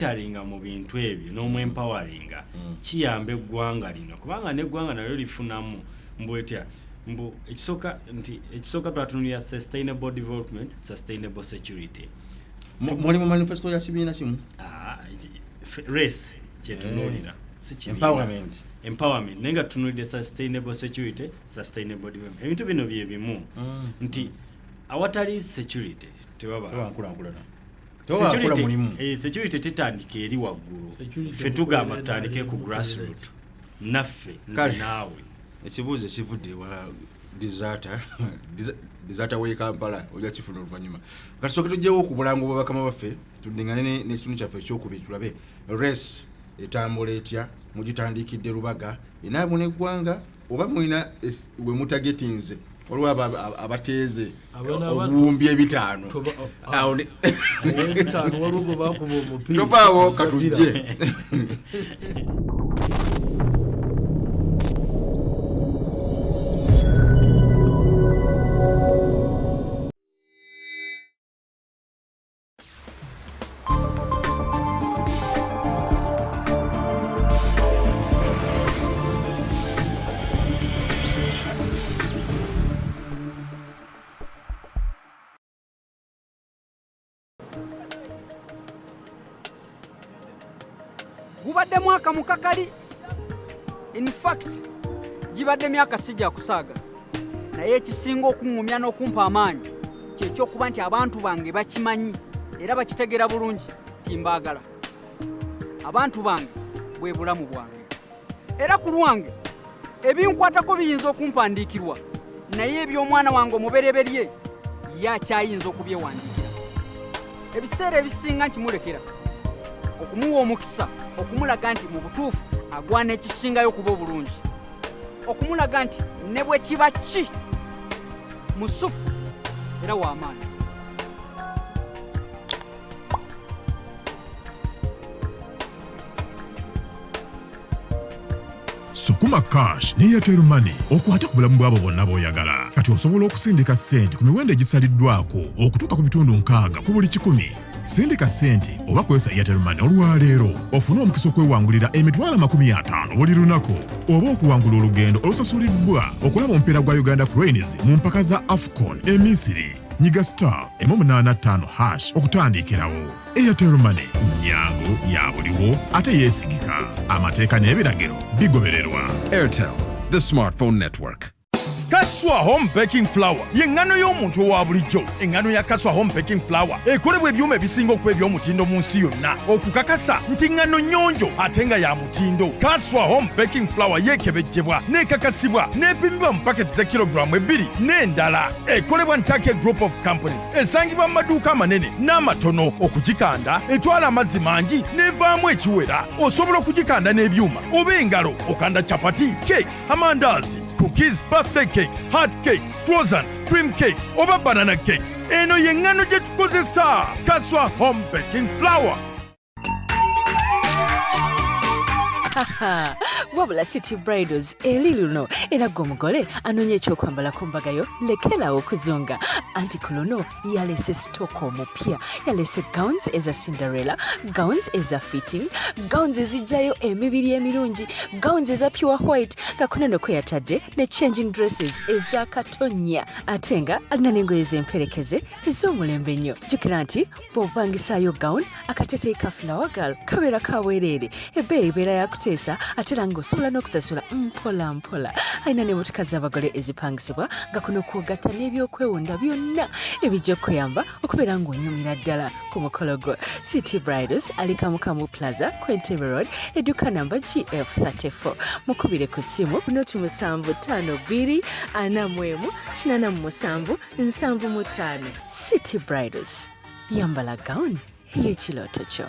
Taringa mu bintu ebyo n'omwempoweringa kiyamba eggwanga lino, kubanga n'eggwanga nalyo lifunamu. Mbu etya? Mbu ekisooka nti ekisooka twatunulira sustainable development, sustainable security. Muli mu manifesto ya kibiina kimu? Ah, race kyetunuulira si kibiina. Empowerment. Empowerment, naye nga tutunulidde sustainable security, sustainable development. Ebintu bino bye bimu nti awatali security tewaba Tewaba nkulaakulana, tewaba akola mulimu. Security tetandika eri waggulu. Security Ffe tugamba mukolera tutandike ku nali grassroot, naffe nze Kale. naawe. Ekibuuzo ekivudde ewa disaata w'e Kampala ojja kifuna oluvannyuma. Kati sooke tugyewo ku bulango bwa bakama baffe, tuddingane n'ekitundu kyaffe ekyokubiri, tulabe race etambula etya. Mugitandikidde Lubaga, enaabuna eggwanga oba mulina we mutagetinze? Waliwo abateeze Abana obuwumbi 500. Awo ow'ebitaano waliwo gwe bakuba omupiira. Tovaawo, katujje. Gubadde mwaka mukakali. In fact, gibadde myaka sijja kusaaga, naye ekisinga okuŋŋumya n'okumpa amaanyi kyekyokuba nti abantu bange bakimanyi era bakitegeera bulungi nti mbaagala. Abantu bange bwe bulamu bwange, era ku lwange ebinkwatako biyinza okumpandiikirwa, naye eby'omwana wange omubereberye ye akyayinza okubyewandiikira. Ebiseera ebisinga nkimulekera okumuwa omukisa, okumulaga nti mu butuufu agwana ekisingayo okuba obulungi, okumulaga nti ne bwe kiba ki musufu era w'amaanyi. Sukuma Cash ne Airtel Money okwate ku bulamu bw'abo bonna b'oyagala. Kati osobola okusindika ssente ku miwendo egisaliddwako okutuuka ku 60% ku buli 100. Sindika ssente oba kozesa Airtel Money olwaleero ofune omukisa okwewangulira 500,000 buli lunaku, oba okuwangula olugendo olusasuliddwa okulaba omupiira gwa Uganda Cranes mu mpaka za AFCON e Misiri. Nyiga *185# okutandikirawo. Airtel Money nyangu, ya buliwo ate yeesigika. Amateeka n'ebiragiro bigobererwa. Airtel, the smartphone network. Kaswa Home Baking Flour ye ŋŋano y'omuntu owa bulijjo. Eŋŋano ya Kaswa Home Baking Flour ekolebwa ebyuma ebisinga okuba eby'omutindo mu nsi yonna okukakasa nti ŋŋano nnyonjo ate nga ya mutindo. Kaswa Home Baking Flour yeekebejjebwa, n'ekakasibwa, n'epimibwa mu paketi za kilogulaamu 2 n'endala. Ekolebwa Ntake Group of Companies, esangibwa mu maduuka amanene n'amatono. Okugikanda etwala amazzi mangi n'evaamu ekiwera. Osobola okugikanda n'ebyuma oba engalo. Okanda chapati, cakes, amandaazi, cookies, birthday cakes, hard cakes, croissant, cream cakes oba banana cakes. Eno ye ŋŋano gye tukozesa, Kaswa Home Baking Flour. Wabula City Bridals eri luno, era gwe omugole anoonya ekyokwambala ku mbagayo, lekerawo okuzunga, anti ku luno yalese stock omupya. Yalese gowns eza Cinderella, gowns eza fitting, gowns ezijjayo emibiri emirungi, gowns eza pure white, nga kuno kwe yatadde ne changing dresses eza katonya, ate nga alina n'engoye z'emperekeze ez'omulembe ennyo. Jjukira nti bw'opangisaayo gown, akateteyi ka flower girl kabeera kabwereere, ebbeeyi ebeera yakuteesa, ate era ng'osobola n'okusasula mpola mpola. Alina n'emmotoka z'abagole ezipangisibwa, nga kuno kwogatta n'ebyokwewunda byonna ebijja okukuyamba okubeera ng'onyumira ddala ku mukolo gwo. City Bridals ali Kamukamu Plaza ku Entebbe Road, edduka namba GF 34. Mukubire ku ssimu 075 241 87 75. City Bridals, yambala gown ey'ekirooto kyo.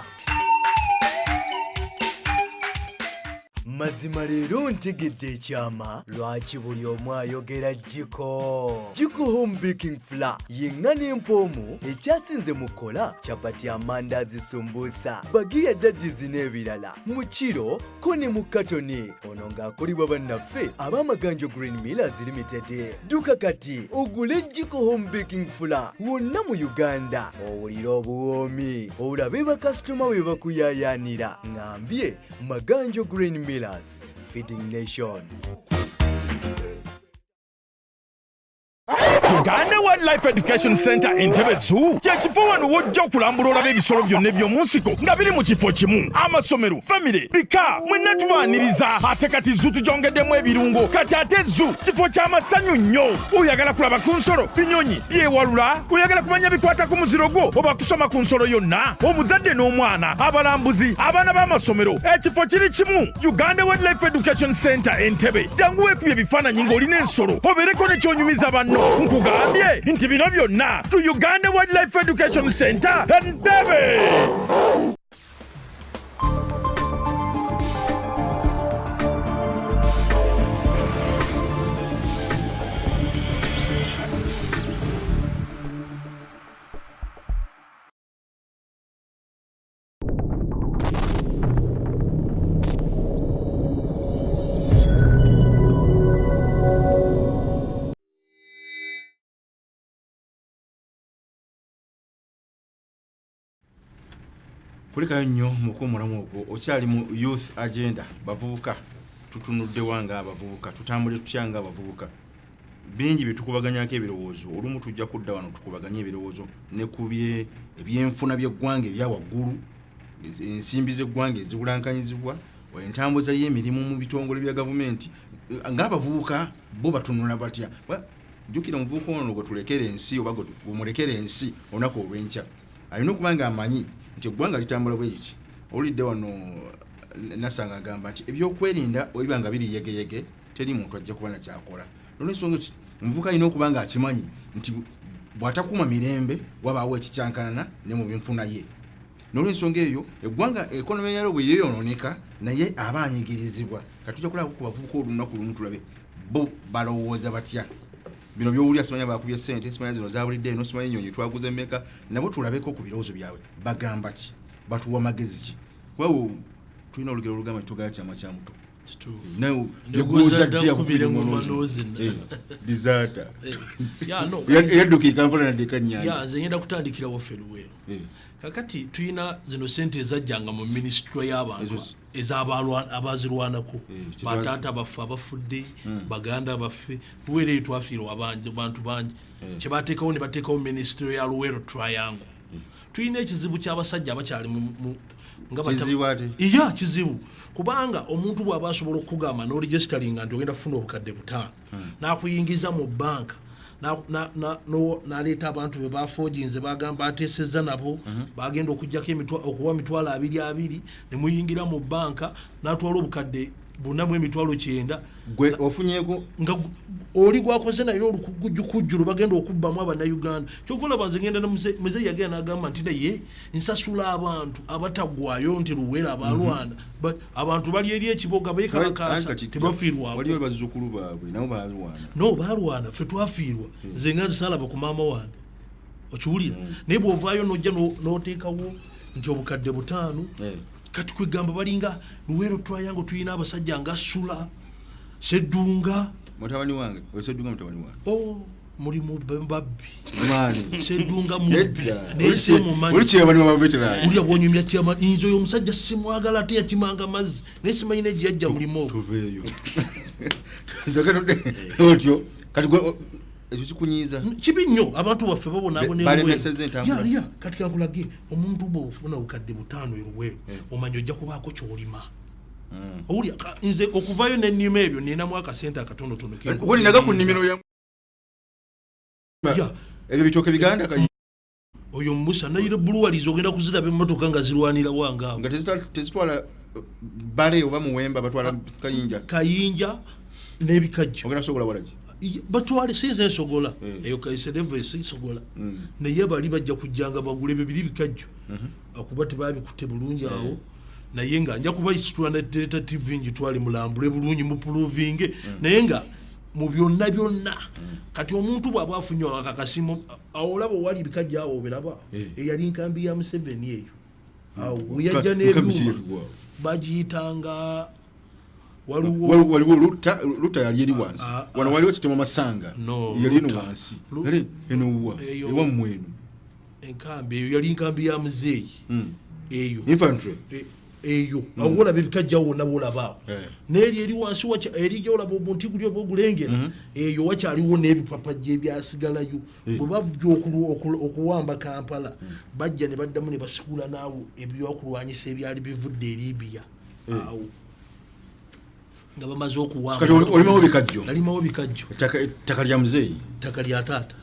Amazima leero ntegedde ekyama lwaki buli omu ayogera Jiko. Jiko Home Baking Flour y'eŋŋano empoomu ekyasinze mu kukola capati, amandazi, sumbusa, bagiya, daddizi n'ebirala mu kiro ko ne mu katoni. Ono ng'akolebwa bannaffe ab'Amaganjo Green Millers Limited. Dduka kati ogule Jiko Home Baking Flour wonna mu Uganda, owulire obuwoomi, olabe bakasitoma bwe bakuyaayaanira. Ŋŋambye Maganjo Green Millers, feeding nations. Uganda Wildlife Education Center Entebbe Zoo kye kifo wano w'ojja okulambula olaba ebisolo byonna eby'omu nsiko nga biri mu kifo kimu. Amasomero, famire, bika, mwenna tubaaniriza. Ate kati zoo tugyongeddemu ebirungo. Kati ate zoo kifo ky'amasanyu nnyo. Oyagala kulaba ku nsolo, binyonyi byewalula, oyagala kumanya bikwata ku muziro gwo oba kusoma ku nsolo yonna, omuzadde n'omwana, abalambuzi, abaana b'amasomero, ekifo kiri kimu, Uganda Wildlife Education Center Entebbe. Jangu weekubye ebifaananyi ng'olina ensolo, obeereko ne ky'onyumiza banno. Nkugambye nti bino byonna ku Uganda Wildlife Education Center Entebbe. Kulikayo nnyo mu kuwummulamu okwo. Okyali mu Youth Agenda. Bavubuka, tutunuddewa nga abavubuka? Tutambule tutya nga abavubuka? Bingi byetukubaganyako ebirowoozo. Olumu tujja kudda wano tukubaganye ebirowoozo ne ku ebyenfuna by'eggwanga ebya waggulu, ensimbi z'eggwanga ezibulankanyizibwa, entambuza y'emirimu mu bitongole bya gavumenti. Ng'abavubuka bo batunula batya? Jjukira, omuvubuka ono gwe tulekera ensi oba gwe gwemulekera ensi olunaku olw'enkya alina okuba nga amanyi nti eggwanga litambula bwe liti. Owulidde wano Nasanga agamba nti ebyokwerinda webiba nga biri yegeyege, teri muntu ajja kuba nakyakola. Nolwensonga omuvubuka alina okuba nga akimanyi nti bw'atakuuma mirembe wabaawo ekikyankanana ne mu byenfuna ye. Nolwensonga eyo eggwanga economy yalyo bwe yeyonooneka, naye aba anyigirizibwa. Kati tujja kulaba ku bavubuka olunaku lumu, tulabe bo balowooza batya. Bino byowulira, simanya bakubye sente, simanya zino zabulidde eno, simanya enyonyi twaguze emeka, nabo tulabeko ku birowoozo byabwe, bagamba ki, batuwa magezi ki? Kuba tulina olugero olugamba nti togaya kyama kya muto. Kituufu. Negwoza akubira engoma n'ozina. Disaata. Yeah, no. Eyadduka e Kampala nadeka nyanja. Ya, nze ngenda kutandikira waffe Luweero. Kakati tulina zino sente ezajjanga mu minisitule y'abantu ez'abazirwanako, bataata baffe abafudde, baganda baffe. Luweero eyo twafiirwa bantu bangi. Kyebateekawo ne bateekawo minisitule ya Luweero Triangle. Tulina ekizibu ky'abasajja abakyali nga Kizibu ate? Iya, kizibu, kubanga omuntu bw'aba asobola okukugamba n'oregisteringa nti ogenda kufuna obukadde 5, n'akuyingiza mu banka, n'aleeta abantu be bafoojinze, bagamba ateesezza nabo, bagenda okugjako okuwa 20,000 ne muyingira mu banka, n'atwala obukadde 490,000. Gwe ofunyeeko? Nga oli gwakoze naye olukujjukujjulu bagenda okubbamu Abannayuganda. Kyova olaba nze ngenda ne muzeeyi yagenda n'agamba nti naye nsasula abantu abatagwayo nti Luweero abalwana. Abantu bali eri ekiboga beekalakaasa, tebafiirwako. Waliyo bazzukulu baabwe nabo balwana. No, balwana, ffe twafiirwa. Nze nga nzisalaba ku maama wange, okiwulira? Naye bw'ovaayo n'ojja n'oteekawo nti obukadde 5, kati kwegamba balinga Luweero Triangle, tulina abasajja nga Sula Seddunga. Mutabani wange oyo Seddunga, mutabani wange. Oh, mulimu babbi. Maani. Seddunga mubbi. Nedda. Naye simumanyi. Oli chairman wa veteran. Ulya bwonyumya chairman, nze oyo omusajja simwagala, ate yakimanga mazzi, naye simanyi ne gye yajja mulimu ogwo. Tuveeyo. Soka tudde otyo. Kati gwe ekyo kikunyiiza. Kibi nnyo, abantu baffe babonaabona. Balemesezza entambula. Ya, kati kankulage, omuntu bw'ofuna obukadde 5 eruweero, omanya ojja kubaako ky'olima. Owulira, nze okuvayo n'ennima ebyo ninamu akasente akatonotono. Walinaga ku nnimiro ya ebyo bitooke biganda Oyo Musa nayire breweries ogenda kuziraba emmotoka nga zirwanira wange awo. Nga tezitwala bale oba muwemba, batwala kayinja. Kayinja n'ebikajjo. Ogenda sogola walaki? Batwale, sinze nsogola. Eyo kaiserevu esisogola, naye bali bajja kujjanga bagule ebyo biri bikajjo, akuba tebabikutte bulungi awo. Naye nga nja kubasitula ne Delta TV, ngitwale mulambule bulungi, muprovinge. Naye nga mu byonna byonna, kati omuntu bw'aba afunye akakasimu awo, olaba owali ebikajja awo, obiraba. Eyali nkambi ya Museveni eyo awo weyajja Nkambi n'ebyuma ki? bagiyitanga, waliwo Waliwo Lutta. Lutta yali eri wansi. Ah, ah. Wano waliwo Kitema Masanga. No, Yali eno Lutta. wansi. Yali eno wa Eyo- ewammwe eno. Enkambi eyo yali nkambi ya muzeeyi eyo. Infantry. Eyo awo olaba ebikajja wonna wolabaawo. N'eri eri wansi eri gyolaba omunti guli oba ogulengera, eyo wakyaliwo n'ebipapajja ebyasigalayo. Bwe bajja okuwamba Kampala, bajja ne baddamu ne basikula naawo ebyokulwanyisa ebyali bivudde e Libiya awo nga bamaze okuwamba. Kati olimawo bikajjo? Nalimawo bikajjo. Ettaka lya muzeeyi? Ttaka lya taata.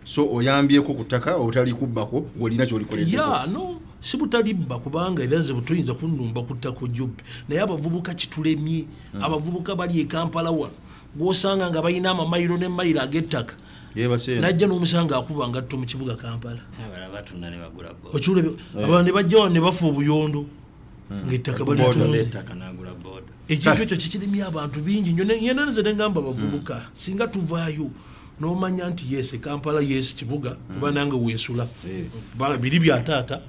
So oyambyeko ku ttaka obutali kubbako, olina kyolikoleddeko? Ya, no, si butalibba, kubanga era nze butuyinza kunnumba ku ttaka ojubbe, naye abavubuka kitulemye. Abavubuka bali e Kampala wano gwosanga nga balina amamayiro ne mayiro ag'ettaka, Yeebase eno. najja n'omusanga akuba ngatto mu kibuga Kampala. Abalala batunda ne bagula boda. Okiwulira? Abalala ne bajja wano ne bafa obuyondo ng'ettaka Boda. balitunze. Ettaka n'agula boda. Ekintu ekyo kikiremye abantu bingi nnyo. Yena nze nengamba abavubuka, singa tuvaayo n'omanya nti yes, Kampala, yes, kibuga, kuba nange weesula, kubanga biri bya taata,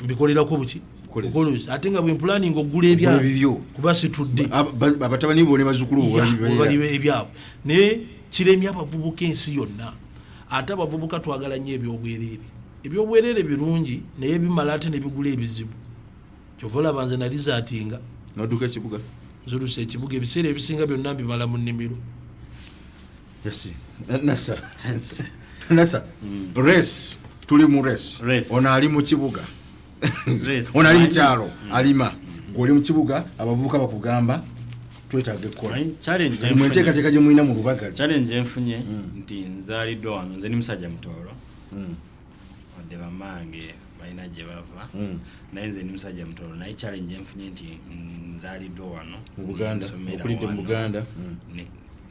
mbikolerako buki? Bukolezi. Bukolezi. Ate nga bwe mpulaninga okugula Ogula ebyabwe, ebibyo. kuba situdde. Abatabani bo ne bazzukulu bo Ya, bali- bwe bali ebyabwe. Naye kiremye abavubuka ensi yonna. Ate abavubuka twagala nnyo ebyobwereere. Ebyobwereere birungi, naye bimala ate ne bigula ebizibu. Kyova olaba nze nali zaatinga Nodduka ekibuga. Nzulusa ekibuga, ebiseera ebisinga byonna mbimala mu nnimiro. Yes. Nasa nasa race, tuli mu race. Race. Ono ali mu kibuga. Race. Ono ali mu kyalo alima, gwe oli mu kibuga. Abavubuka bakugamba twetaaga ekkola. Manyi, challenge Kati mwe enfunye- enteekateeka gye mulina mu Lubaga? Challenge enfunye nti nzaaliddwa wano, nze ni musajja Mutooro, wadde bamange balina gye bava, naye nze ni musajja Mutooro. Naye challenge enfunye nti nzaaliddwa wano, Mu Buganda. nsomera Okulidde mu wano. Buganda.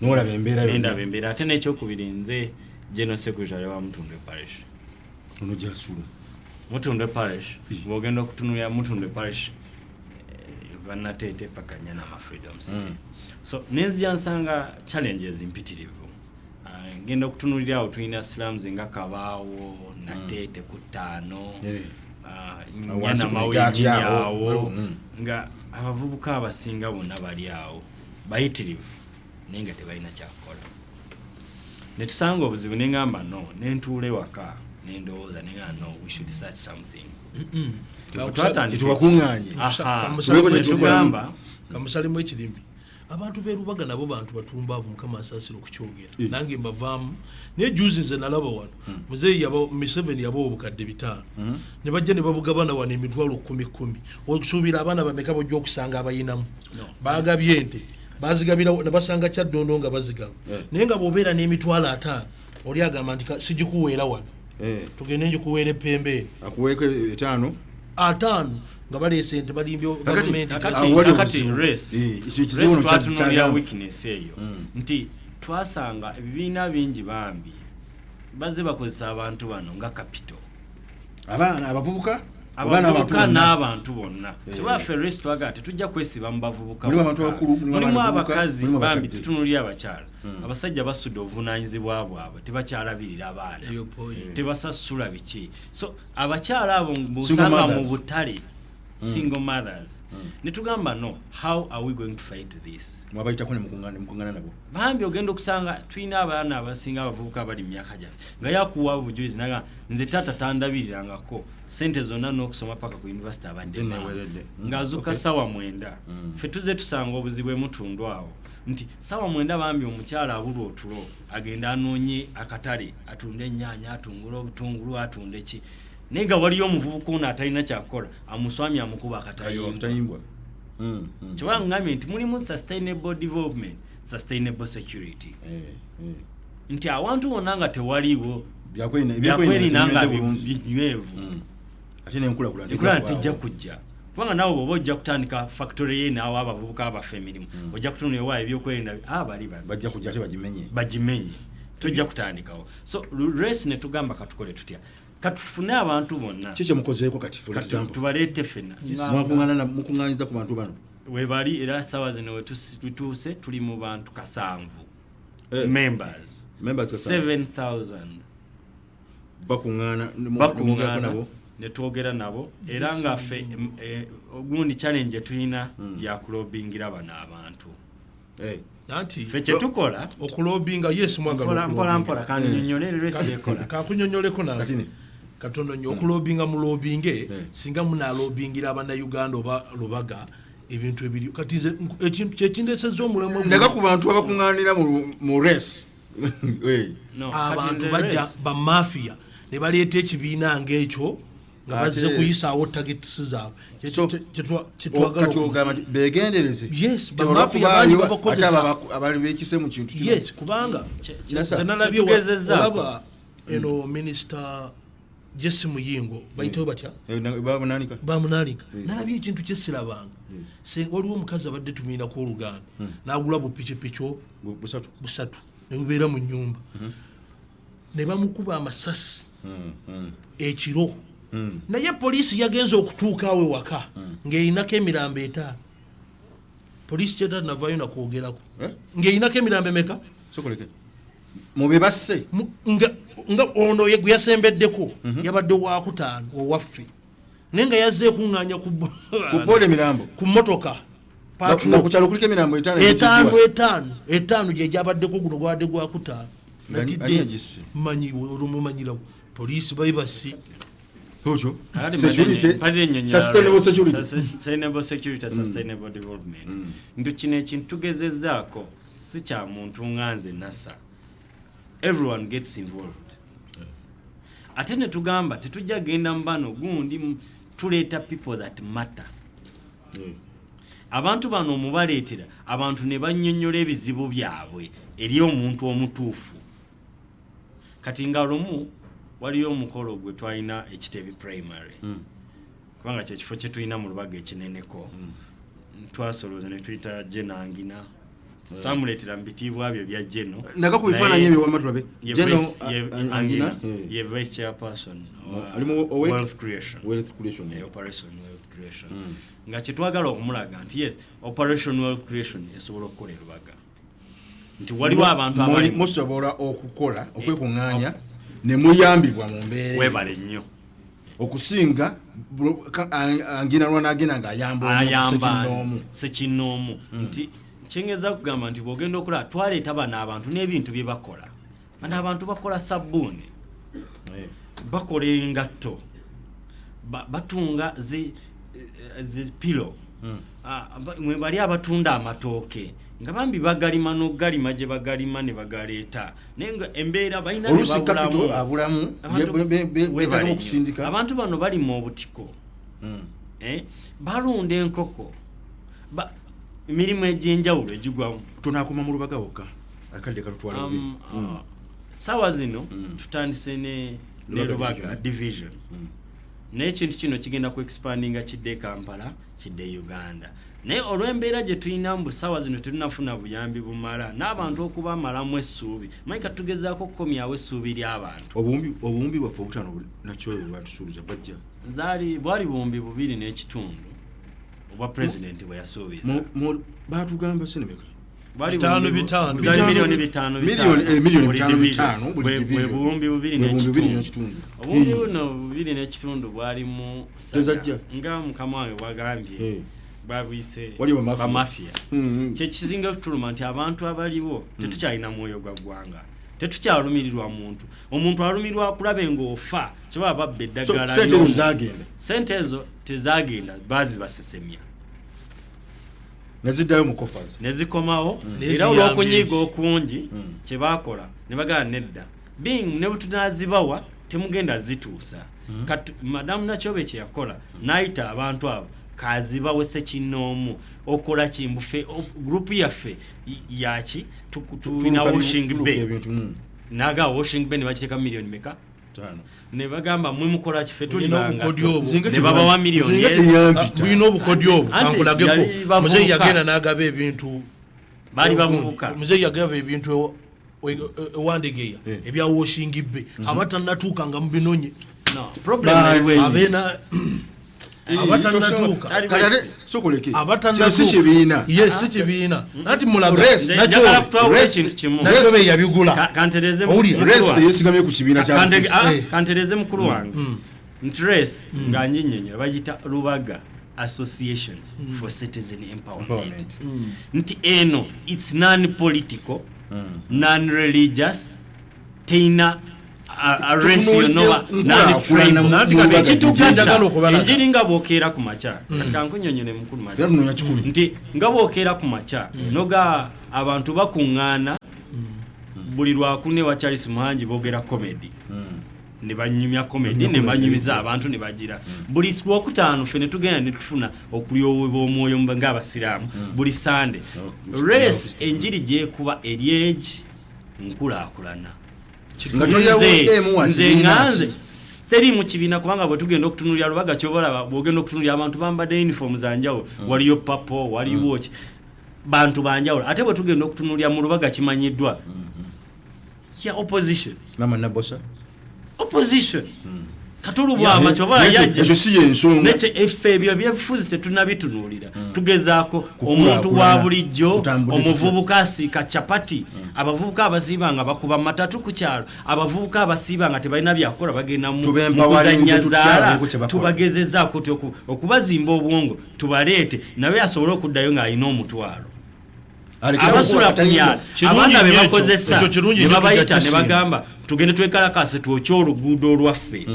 Nolaba embeera yonna. Nendaba embeera. Ate n'ekyokubiri, nze general secretary wa Mutundwe Parish. Ono gyasula. Mutundwe Parish, bwogenda okutunulira Mutundwe Parish, eva Nateete paka Nyanama Freedom City. So nenzija nsanga challenges mpitirivu. Ah, ngenda okutunulira awo tulina slums nga Kabaawo, Nateete ku ttaano, ah, Awo wansi ku Nyanama migaati wenyini awo. awo, nga abavubuka abasinga bonna bali awo bayitirivu, naye nga tebalina kyakukola. Netusanga obuzibu, neŋamba no, nentuula ewaka nendowooza, neŋamba no, we should start something. Twatandika Tetubakuŋŋaanye. Aha. Tubeeko kye tukola. Netugamba Kamusalemu ekirimi. Abantu b'erubaga nabo bantu batumbaavu, Mukama asaasira okukyogera, nange mbavaamu. Naye juzi nze nalaba wano muzeeyi Museveni yabawa 5000, ne bajja ne babugabana wano emitwalo kumi kumi. Okusuubira abaana bameka bojja okusanga abayinamu? Bagabye ente, bazigabira ne basanga Kyaddondo nga bazigaba. Naye nga bw'obeera n'emitwalo 50, oli agamba nti "Sigikuweera wano, tugende njikuweera epembe." Akuweeko 50. 50 nga baleese ente, balimbye gavumenti. Awo wali Kakati obuzibu. race Ekyo ekizibu race ono twatunuulira kyagamba. weakness eyo nti twasanga ebibiina bingi bambi bazze bakozesa abantu bano nga capital. Abaana abavubuka oba n'abantu Abavubuka bonna? N'abantu bonna. Tebaffe race twagala tetujja kwesiba mu bavubuka Mulimu abantu bokka. abakulu, mulimu Mulimu abavubuka, abakazi mulimu bambi. abakadde. Tutunuulira abakyala. Abasajja basudde obuvunaanyizibwa bwabwe, tebakyalabirira abaana, Eyo point. tebasasula biki. So abakyala abo Single busanga mu mothers. butale, single mothers. Netugamba no, how are we going to fight this? Mwabayitako ne mukuŋŋaana nabo? Bambi ogenda okusanga tulina abaana abasinga abavubuka abali mu myaka gyaffe nga yakuwa obujulizi naga, "Nze taata tandabirirangako, sente zonna n'okusoma paka ku university abadde Nze maama." neeweredde. Ng'azuuka 9:00. Ffe tuzze tusanga obuzibu emutundu awo nti 9:00 bambi omukyala abulwa otulo, agenda anoonye akatale, atunde ennyaanya, atungule obutungulu, atunde ki, naye nga waliyo omuvubuka ono atalina kyakukola, amuswami amukuba akatayimbwa. Akatayimbwa. Kyobanga ngambye nti mulimu sustainable development, sustainable security, nti awantu wonna nga tewaliiwo Byakwerinda byakwerinda nga tebinywedde bulungi. binywevu, Ate n'enkulaakulana enkulana tejja tejja kubaawo. kujja, kubanga naawe bwoba ojja kutandika factory ye naawe abavubuka abaffe emirimu, ojja kutunula ewa ebyokwerinda, bali babi. Bajja kujja ate bagimenye. Bagimenye, tojja kutandikawo. So race netugamba katukole tutya? Katufune abantu bonna. Ki kyemukozeeko kati, for Kati example? Tubaleete ffenna. Mukuŋŋaanyiza ku bantu bano? Webali, era sawa zino wetuuse tuli mu bantu 7,000 members. Members 7,000. 7000. Bakuŋŋaana ne mugerako Bakuŋŋaana nabo? Ne twogera nabo, era nga ffe gundi challenge etulina yakulobingira bano abantu. Anti Ffe kyetukola okulobinga, yes, mwagala. Mpola, mpola, mpola, kannyonnyole leero ekyekola. Kankunyonyoleko nange katono nnyo. Okulobinga, mulobinge, singa munalobingira Abannayuganda oba Lubaga ebintu ebiri kati nze ekintu kyekindesezza omulamwa guno. Ndaga ku bantu abakuŋŋaanira mu race. Abantu bajja bamafiya ne baleeta ekibiina ngaekyo nga bazze kuyisaawo targets zaabwe. Kyetwagala Kati ogamba nti begendereze. Yes, Tebalwa bamafiya bangi kubaayo, babakozesa. ate abo abali beekise mu kintu kino. Yes, kubanga Nasa. nze nalabye Kyetugezezzaako. olaba eno Minisita Jesse Muyingo, bayitayo batya? Bamunaanika. Bamunaanika. Nalabye ekintu kyesirabanga. Waliwo omukazi abadde tumiinako oluganda n'agula bupikipiki obwo busatu busatu ne bubeera mu nyumba, ne bamukuba amasasi ekiro, naye poliisi yagenze okutuuka awo ewaka ng'erinako emirambo 5. Poliisi kyeta navaayo nakwogerako ng'erinako emirambo emeka? Sokoleke mubebasse. Nga ono ye gwe yasembeddeko yabadde wakutaano owaffe, naye nga yazze ekuŋŋaanya ku Ku boda emirambo? Ku motoka. Nga ku kyalo kuliko emirambo 5? 5, 5, 5 gye gyabaddeko, guno gwabadde gwakutaano. Ani yagisse? Manyi olumumanyirawo, poliisi baibasi. Otyo. Kakati Security, mpadde ennyonnyola sustainable security. Sustainable security, sustainable development. Nti kino ekintu tugezezzaako si kya muntu nga nze nasa, everyone gets involved. Ate ne tugamba tetujja genda mu bano gundi tuleeta people that matter. Abantu bano omubaleetera abantu ne bannyonnyola ebizibu byabwe eri omuntu omutuufu. Kati nga lumu waliyo omukolo gwe twalina Ekitebi Primary, kubanga kyekifo kyetulina mu Lubaga ekineneko. Twasolooza ne tuyita Jenangina, twamuleetera mu bitiibwa bye bya Geno. Ndaga ku bifaananyi ebyo wamma tulabe. Geno, Angina, Angina, ye vice chairperson wa Ali mu wealth creation. Wealth creation. Operation Wealth Creation, nga kyetwagala okumulaga nti yes, Operation Wealth Creation esobola okukola erubaga, nti waliwo abantu abali Musobola okukola okwekuŋŋaanya ne muyambibwa mu mbeera eyo. Webale nnyo. Okusinga Angina lwanagenda ng'ayamba omuntu Ayamba ssekinnoomu. Sekinnoomu. Nti kyengeza kugamba nti bwogenda okulaba twaleeta bano abantu n'ebintu bye bakola. Bano abantu bakola sabbuuni, bakola engatto, batunga zi pillow. Mwe bali abatunda amatooke nga bambi bagalima n'ogalima gye bagalima ne bagaleeta, naye nga embeera balina bye Oluusi babulamu. capital abulamu, Webale beetaaga nnyo. okusindika. Abantu bano balima obutiko, balunda enkoko, emirimu egy'enjawulo egigwamu. Tunakoma mu Lubaga wokka, akadde katutwala bubi. Sawa zino tutandise ne Lubaga Lubaga Division. Division, naye ekintu kino kigenda ku expandinga kidde e Kampala, kidde e Uganda, naye olw'embeera gye tulina mbu sawa zino tetunafuna buyambi bumala n'abantu okubamalamu essuubi. Manyi katugezaako okukomyawo essuubi ly'abantu. Obuwumbi bwaffe obutaano nakyoyo bwe batusuubiza bwajja? Zaali bwali 2.5 buwumbi obwa pulezidenti bwe yasuubiza. Batugamba sinemeka. Bwali 5 5. Zaali miliyoni 5 Miliyoni, miliyoni buli 5 division. 5 buli Bwe division. 2.5 Bwe 2.5. N'ekitundu. Obuwumbi buno 2.5 bwalimu Tezajja. nga mukama wange bwagambye bwabuyise Waliyo bamafia. bamafia. Kyekisinga okutuluma nti abantu abaliwo tetukyalina mwoyo gwa ggwanga, tetukyalumirirwa muntu. Omuntu alumirwa akulabe ng'ofa kyebaba babba So, eddagala sente ezo ly'omu. zagenda? Sente ezo tezagenda, bazibasesemya. Neziddayo mu coffers. Nezikomawo. Era Neziyamba olw'okunyiiga ezi. okungi kyebakola ne bagamba nedda, being ne bwe tunazibawa temugenda zituusa. Kati madamu Nakyobe kyeyakola n'ayita abantu abo kazibawe sekinnoomu okola kimbufe gurupu yaffe yaki tulina washing Tuluka bay ebintu, naga washing bay ne bakiteeka miliyoni meka? 5. Ne bagamba mwe mukola kife tuli Bulina banga obukodyo obwo. Nzinga ne babawa miliyoni nzinga yes. teyampita. Bulina obukodyo obwo. Anti Kankulageko. yali bavubuka. Muzeeyi yagenda n'agaba ebintu. Baali bavubuka. Muzeeyi yagaba ebintu ewandegeya ebya washing bay, abatanatuuka nga mubinonye. No, problem eriwo eri. Abeena abatannatuuka. Kati ate sokoleke. Abatannatuuka. Kino si kibiina. Yes, si kibiina. Anti mulaga Rest. Nze njagala kutwawula ekintu kimu. Nakyobe yabigula. Kantereze Owulira? mukulu Rest wange. teyesigamye ku kibiina kya bufuzi. Kantereze mukulu wange nti res nga njinyonyola bagiyita Lubaga Association for Citizen Empowerment. Empowerment. Nti eno its non political, non religious, teina race yonna oba Tukunuulidde non-tribal. nkulaakulana mu Lubaga. Ekitugatta, Njagala okubalaga. enjiri nga bwokeera ku makya, kati kankunyonyole mukulu Maja. Era tunoonya kikumi. Nti nga bwokeera ku makya noga abantu bakuŋŋaana buli lwakune wa Charles Muhangi boogera comedy ne banyumya comedy ne banyumiza abantu ne bagira buli lwokutaano ffe ne tugenda ne tufuna okulyowebwa omwoyo ng'abasiraamu buli Sande. Race enjiri gyekuba eri egi nkulaakulana. Nga toyawuddeemu wa Nze kibiina nga nze ki? teri mu kibiina, kubanga bwe tugenda okutunulira Lubaga kyobalaba, bwogenda okutunulira abantu bambadde uniform zanjawulo, waliyo papo, waliwo ki, bantu banjawulo. Ate bwe tugenda okutunulira mu Lubaga kimanyiddwa ya opposition. Mama Nabosa. Opposition katulubwama kyoba yajja. Ekyo si yensonga. Nekye effe ebyo ebyebufuzi tetunabitunuulira, tugezaako omuntu wa bulijjo, Tutambule. omuvubuka asiika capati, abavubuka abasiiba nga bakuba matatu ku kyalo, abavubuka abasiiba nga tebalina byakukola bagenda mu Tube mu empowering kuzannya tutya, zaala. abeeko kye bakola. Tubagezezaako ti okubazimba obwongo, tubaleete naye asobole okuddayo ng'alina omutwalo. Alekera Abasula okukola ku myalo, Kirungi abaana be nnyo ekyo. bakozesa Ekyo kirungi ne nnyo, babayita tujja ne kisiima. bagamba tugende twekalakase twokye oluguudo olwaffe,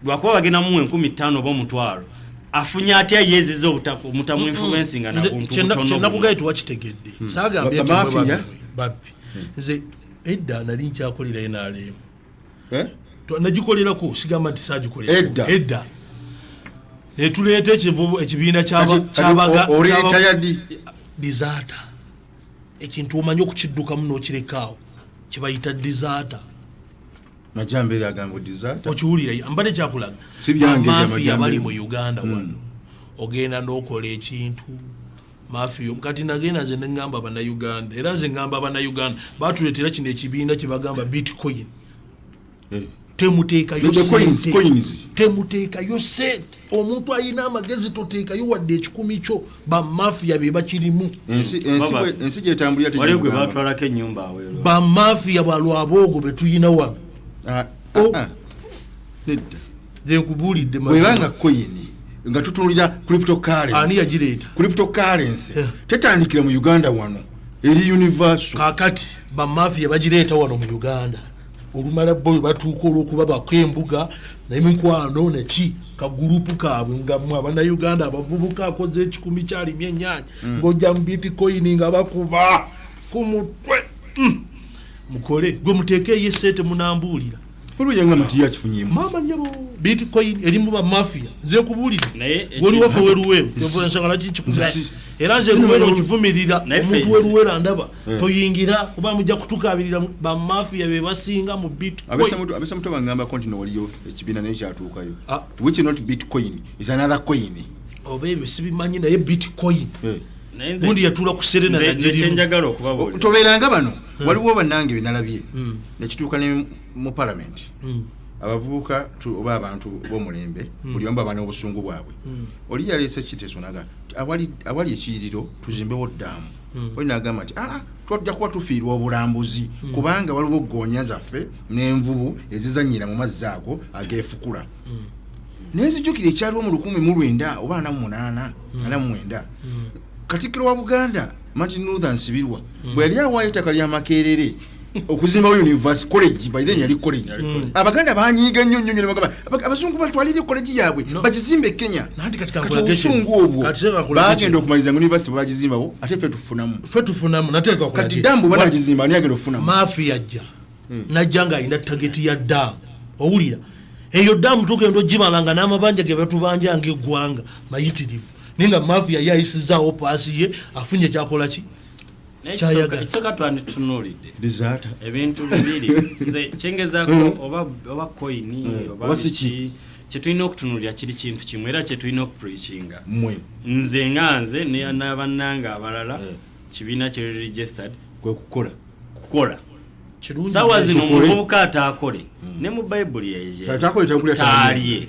lwakuba bagenda muwa 5,000 oba omutwalo, afunye atya yeeziza omutamu influencinga na buntu butono buno. Kyenakugaye tewakitegedde. Saagambye nti Bamafia? mwe babbi. Nze edda nali nkyakolera NRM. Eh? Nagikolerako, sigamba nti saagikolera. Edda? Edda netuleeta ekibiina Kati oli retired? Disaata ekintu omanyi okukiddukamu n'okirekaawo kyebayita disaata. Majambere agamba disaster. Okiwulira mbadde kyakulaga. Si byange ebya Mafiya Majambere. bali mu Uganda wano, ogenda n'okola ekintu mafiya. Kati nagenda nze neŋŋamba Bannayuganda, era nze ŋŋamba Bannayuganda batuleetera kino ekibiina kyebagamba bitcoin. Eh. Temuteekayo The coins, sente. coins. Temuteekayo sente. Omuntu alina amagezi toteekayo wadde ekikumi kyo, bamafiya be bakirimu. Baba- Ensi gyetambulira Waliwo gwe tegigamba. batwalako ennyumba aweerwa. Bamafiya balwaboogo betuyina wano. Ah, Oh. ah, ah. Nedda. Nze nkubuulidde Bwebanga mazima. coin nga tutunulira cryptocurrency. Ani yagireeta? Cryptocurrency Eh. tetandikira mu Uganda wano, eri universal. Kakati bamafiya bagireeta wano mu Uganda, olumala bo we batuuka olwokuba bako embuga nemikwano neki kagurupu kaabwe nga mwe Abannayuganda abavubuka akoze ekikumi kyalimye enyaanya ng'ojja mu bitcoin nga bakuba ku mutwe. Mukole gwe muteekeeyo esente munambuulira. Waliwo yangamba nti ye akifunyemu. Maama nyabo, bitcoin erimu bamafiya, nze nkubuulire. Naye Gwe waffe weruweru Nze- ensonga laki nkikuza. nze Era nze Luweero nkivumirira. Naye Omuntu weruweru andaba, toyingira kuba mujja kutukabirira, bamafiya be basinga mu bitcoin. Abesamuto bangambako nti nowaliyo ekibiina naye kyatuukayo, Ah. which is not bitcoin, is another coin. Oba ebyo sibimanyi, naye bitcoin Eh. Naye nze- gundi yatuula ku Serena nze nagirimu. kyenjagala okubabuulira Tobeeranga bano, waliwo bannange benalabye nekituuka ne mu parliament, abavubuka oba abantu b'omulembe buli omu baba n'obusungu bwabwe. Oli yaleese kiteeso naga nti awali ekiyiriro tuzimbewo ddaamu. Oli nagamba nti aa, twajja kuba tufiirwa obulambuzi kubanga waliwo goonya zaffe n'envubu ezizannyira mu mazzi ago ageefukula. Nenzijukira ekyaliwo mu 1900 oba 48, 49, Katikkiro wa Buganda Martin Luther Nsibirwa bwe yali awaayo ettaka lya Makerere okuzimbawo university college, by then yali college, Abaganda banyiiga nnyo nnyo nnyo ne bagamba, "Abazungu batwalire college yaabwe bagizimbe e Kenya." Nanti kati Kati kankulage kino. obusungu obwo Kati se kankulage bagenda kino. okumaliza nga university bwebagizimbawo ate ffe tufunamu. Ffe tufunamu nate Kati dambu banagizimba, ani agenda okufunamu? Mafiya ajja najja ng'alina tageti ya ddaamu. Owulira eyo ddaamu tugenda ogibala nga n'amabanja ge batubanja ngaeggwanga mayitirivu, naye nga mafiya ye ayisizaawo paasi ye afunye kyakola ki Naye Kyayagala. Ekisooka twanditunuulidde Disaster. ebintu bibiri. Nze kyengezaako oba koyini oba Oba si ki. biki, kyetulina okutunuulira kiri kintu kimu era kyetulina okupreachinga. Mmwe. Nze nga nze n'abannange abalala, kibiina kiri registered Kwe kukola. Kukola. Kirungi Sawa nnyo. zino Tukole. omuvubuka ataakole ne mu bayibuli Ataakole takulya taalye,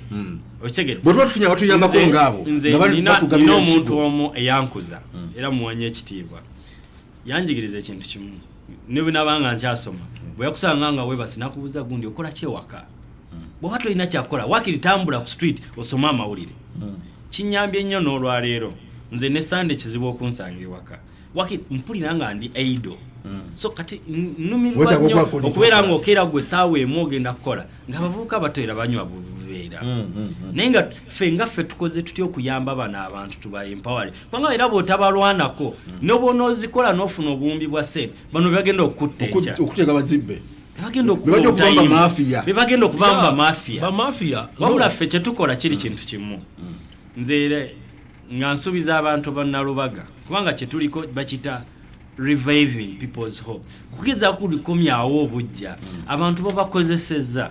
okitegedde? Bwe tuba tufunye abatuyambako ngaabo, Nze nga batugabira nina ensigo. omuntu omu eyankuza era muwanye ekitiibwa, yanjigiriza ekintu kimu ne bwe nabanga nkyasoma. Bwe yakusanga nga weebase nakubuuza, "Gundi, okola ki ewaka?" Bw'oba tolina kyakukola, wakiri tambula ku street osome amawulire. Kinyambye nnyo n'olwaleero. Nze ne Sande kizibu okunsanga ewaka, wakiri mpulira nga ndi idle. So kati nnumirwa Weetaaga nnyo okubaako okubeera n'ekyokola. ng'okeera gwe saawa 1 ogenda kukola, ng'abavubuka bato era banywa bubeera. Naye nga ffe nga ffe tukoze tutya okuyamba bano abantu, tuba empower? Kubanga era bw'otabalwanako ne bw'onoozikola n'ofuna obuwumbi bwa sente, bano bebagenda okutta enkya. Okuteeka bazibbe. Bebagenda Be bajja okubamba obutayimu. mafia. Bebagenda okubamba Yeah, mafia. Bamafia. Wabula No. ffe kyetukola kiri kintu kimu. Nze era nga nsuubiza abantu bannalubaga, kubanga kyetuliko bakita reviving people's hope, kugezaako kulikomyawo obujja. Abantu babakozesezza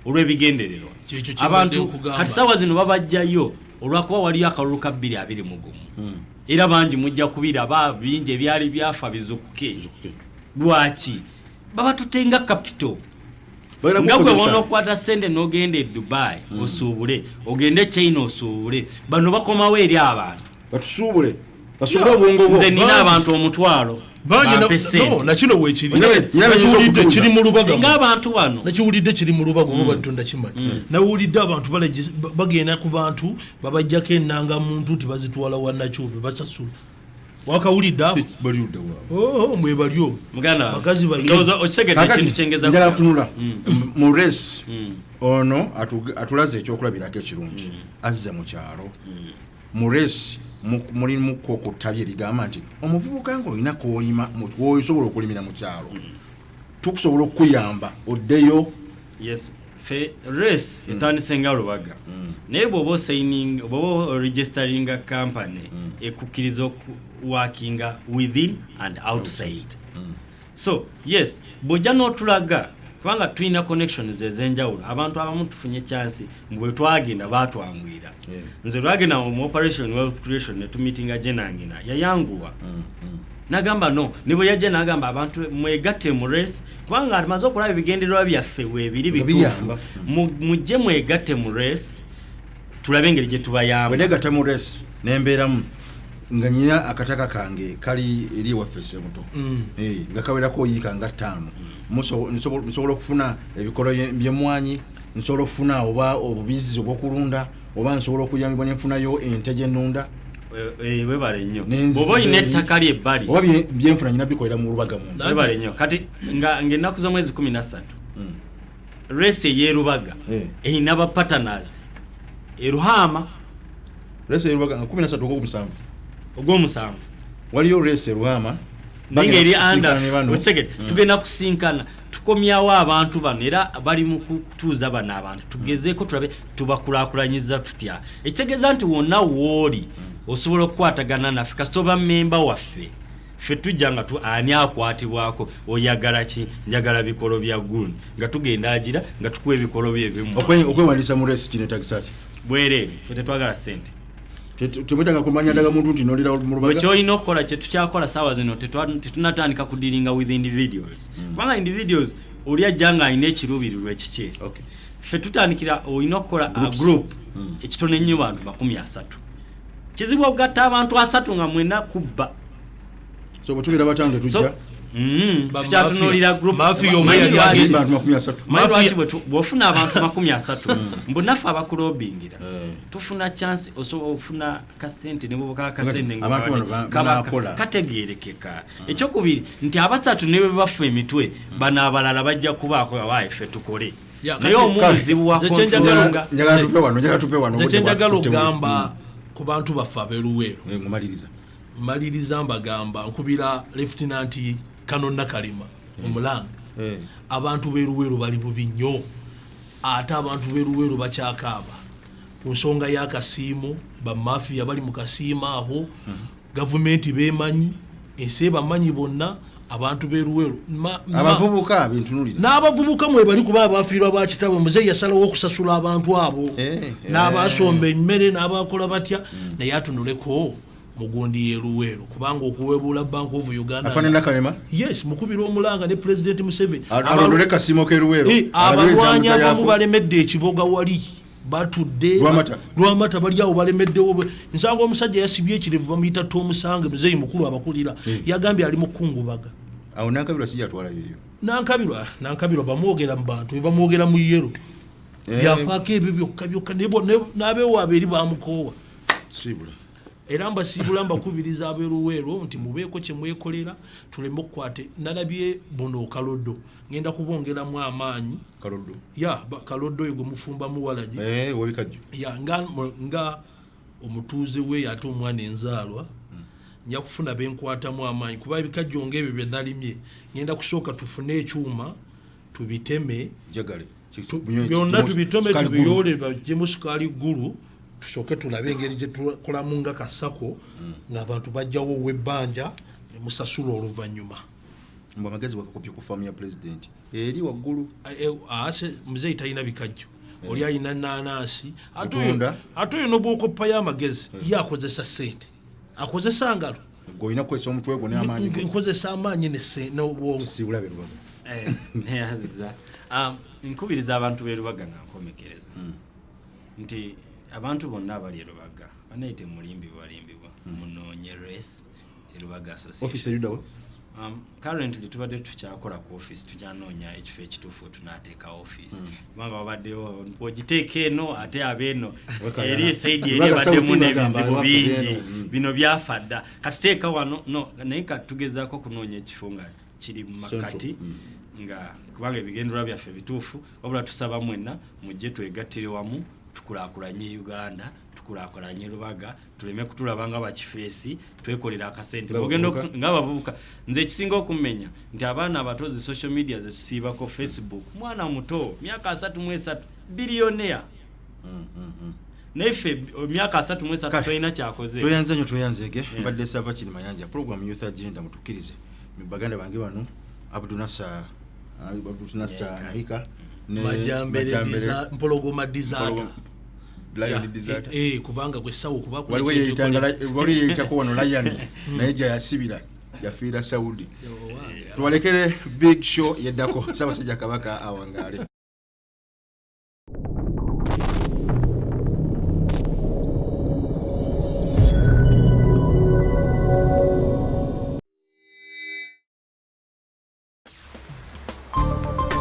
olw'ebigendererwa. Kyekyo kye Abantu mbadde nkugamba. kati saawa zino babajjayo olwakuba waliyo akalulu ka 2021, era bangi mujja kubiraba, bingi ebyali byafa bizukuke. Lwaki babatutenga capital? Bagenda Nga gwe kukozesa. bw'onookwata sente n'ogenda e Dubai osuubule, ogende e China osuubule, bano bakomawo eri abantu. Batusuubule, basuubule obwongo bwo. Nze nina Bangi. abantu 10,000 Bangi bampe sente. no, nakino weekiri. Nyina benyinza Nakiwulidde okutuuza. kiri mu Lubaga. Singa abantu bano Nakiwulidde kiri mu Lubaga oba batunda kimanyi. Nawulidde abantu bagenda ku bantu babajjako enangamuntu nti bazitwala wa Nakyobe basasula. Wakawulidde ako? Bali ludda waabwe? Oh, mwebali omwo. Muganda wange, Bakazi bayi- ndowooza okitegedde Kakati, ekintu kyengeza. njagala kutunula mu race ono atulaze ekyokulabirako ekirungi, azze mu kyalo. Mu race mulimuko ku ttabi erigamba nti omuvubuka ngaolina kwolima, osobola okulimira mu kyalo, tukusobola okukuyamba oddeyo. Yes, fe race etandise nga Lubaga, naye bw'oba osigning, bw'oba oregisteringa company, ekukkiriza okuworkinga within and outside. So yes, bw'ojja n'otulaga, kubanga tulina connections ez'enjawulo. Abantu abamu tufunye chance, bwe twagenda baatwanguyira. Nze lwagenda mu Operation Wealth Creation ne tumeetinga Jenangina, yayanguwa nagamba no, ne bwe yajja nagamba abantu mwegatte mu race, kubanga amaze okulaba ebigendererwa byaffe weebiri Nga bituufu. biyamba. Mujje mwegatte mu race, tulabe engeri gye tubayamba. Bwe negatta mu race nembeeramu nga nyina akataka kange kali eri ewaffe esebuto, nga kawerako yiika nga 5, nsobola okufuna ebikolo byemwanyi, nsobola okufuna oba obubizi obwokulunda, oba nsobola okuyambibwa nenfunayo ente gyenunda. Webale nnyo. Nenziza Bw'oba olina ettaka lye ebbali, oba byenfuna nyina bikolera mu Lubaga munda. Webale nnyo. Kati nga ng'ennaku z'omwezi 13, race ey'erubaga erina ba partners eruhama. Race erubaga nga 13 ogwomusanvu. Ogw'omusanvu. Waliyo race eruhama. Naye ng'eri Bagenda kusisinkana ne bano. okitegedde? Tugenda kusinkana, tukomyawo abantu bano, era bali mu kutuuza bano abantu, tugezeeko tulabe tubakulaakulanyiza tutya. Ekitegeeza nti wonna wooli osobola okukwatagana naffe kasita oba memba waffe. Ffe tujja nga ani akwatibwako, oyagala ki? Njagala bikolo bya gundi, nga tugenda agira nga tukuwa ebikolo bye ebimu. Okwewandiisa mu race kino etagisa ki? Bwereere, ffe tetwagala ssente. Temwetaaga kumanya ndagamuntu nti nolira mu Bwe Lubaga? Kyolina okukola, kyetukyakola saawa zino, tetunatandika kudealinga with individuals, kubanga individuals oli ajja nga alina ekiruubirirwa ekikye. Ffe tutandikira olina okukola a group, ekitono ennyo bantu 30. Kizibu okugatta abantu 30 nga mwena kubba. So bwe tubeera 5 tetujja? Tukyatunuulira group. Mafia omwe Manyi yali Bantu 30. Manyi lwaki? Bw'ofuna abantu 30, mbu naffe abakulobingira tufuna chance, osobola ofuna kasente ne bwoba kasente nga Abantu bano banaakola. kategerekeka. Ekyokubiri nti abasatu ne bwe bafa emitwe, bano abalala bajja kubaako awaayi ffe tukole. Ya, Naye kati- omu buzibu wa Nze kye njagala- controllinga. Njagala tuve wano, njagala tuve wano. Nze Obudde kyenjagala bwatukutte. okugamba ku bantu baffe ab'eruweero, Ngumaliriza. Maliriza, mbagamba nkubira Lieutenant Kano Nakalema omulanga. Abantu b'eruweero bali bubi nnyo, ate abantu b'eruweero bakyakaaba ku nsonga y'akasiimo. Bamafiya bali mu kasiimo abo, gavumenti bemanyi, ensi ebamanyi bonna. Abantu b'eruweero Abavubuka bintunulira. N'abavubuka mwebali, kuba abafiirwa bakitabwe, muzeeyi yasalawo okusasula abantu abo n'abasomba emmere n'abakola batya, naye atunuleko. Mugundi yeruweero, kubanga okuwebuula Bank of Uganda. Afaanana Kalema? Yes, mukubira omulanga ne President Museveni. Alondole kasiimo k'eruweero. Abalwanyi abamu balemedde ekiboga, wali batudde. Lwamata. Lwamata bali awo balemeddewo. Nsanga omusajja yasibye ekirevu, bamuyita Tomusange, muzeeyi mukulu abakulira. Yagambye ali mu kungubaga. Awo Nankabirwa sijatwalayo eyo. Nankabirwa bamwogera mu bantu, bamwogera mu yero. Byafaako ebyo byokka byokka, naye n'abeewaabwe eri bamukoowa. Siibula. Era mbasiibula, mbakubiriza abeeruweero nti mubeeko kye mwekolera, tuleme okukwate. Nalabye buno kaloddo, ngenda kubongeramu amaanyi. Kaloddo? Ya, kaloddo oyo gwe mufumbamu walagi. Webikajjo. Ya, nga omutuuze we ate omwana enzaalwa, nja kufuna benkwatamu amaanyi, kuba ebikajjo ngaebyo bye nalimye, ngenda kusooka tufune ekyuma tubiteme. Jagale. Byonna tubitome, tubiyoole, bajjemu sukaali ggulu, tusooke tulabe engeri gye tukolamu nga kasako, ng'abantu bajjawo ow'ebbanja ne musasula oluvannyuma. Mbu amagezi wakakopye ku faamu ya pulezidenti eri waggulu. Ase muzeeyi talina bikajjo, oli alina nanansi. Ate Butunda. Ate oyo nobwokoppayo amagezi, ye akozesa sente, akozesa ngalo. Gwe olina kukozesa omutwe gwo n'amaanyi go. Nkozesa amaanyi n'obwongo. Tusiibula be Lubaga. Neyaziza. Nkubiriza abantu b'e Lubaga nga nkomekereza nti abantu bonna abali e Lubaga banaye temulimbibwa balimbibwa, munoonye race e Lubaga Association. Office eruddawa? Currently tubadde tukyakola ku office, tukyanoonya ekifo ekituufu wetunaateeka office, kubanga wabaddewo ogiteeka eno ate abeeno eri e side eri Lubaga ebaddemu South bagamba, n'ebizibu ewaffe bingi. eno. Bino byafa dda, katuteeka wano no, naye katugezaako okunoonya ekifo nga kiri mu makati, nga kubanga ebigendererwa byaffe bituufu. Wabula tusaba mwenna mujje twegattire wamu, tukulaakulanye Uganda, tukulaakulanye Lubaga, tuleme kutulaba nga bakifeesi twekolera akasente. Ogenda ng'abavubuka, nze ekisinga okumenya nti abaana abato zi social media zetusiibako, Facebook, mwana muto myaka 33 billionaire, naye ffe myaka 33 Kale. tolina kyakoze. Tweyanze nnyo, tweyanzeege. Mbadde Sava Kiri Mayanja, program Youth Agenda. Mutukkirize baganda bange bano, Abdunasa Nahika ne Majambere. Mpologoma Dizata. Lion Desert. Kubanga gwe sawo kuba Waliwo waliwo yeyitako wano Lion, naye gyeyasibira yafiira Saudi. Tubalekere big show yeddako. Ssaabasajja Kabaka awangaale.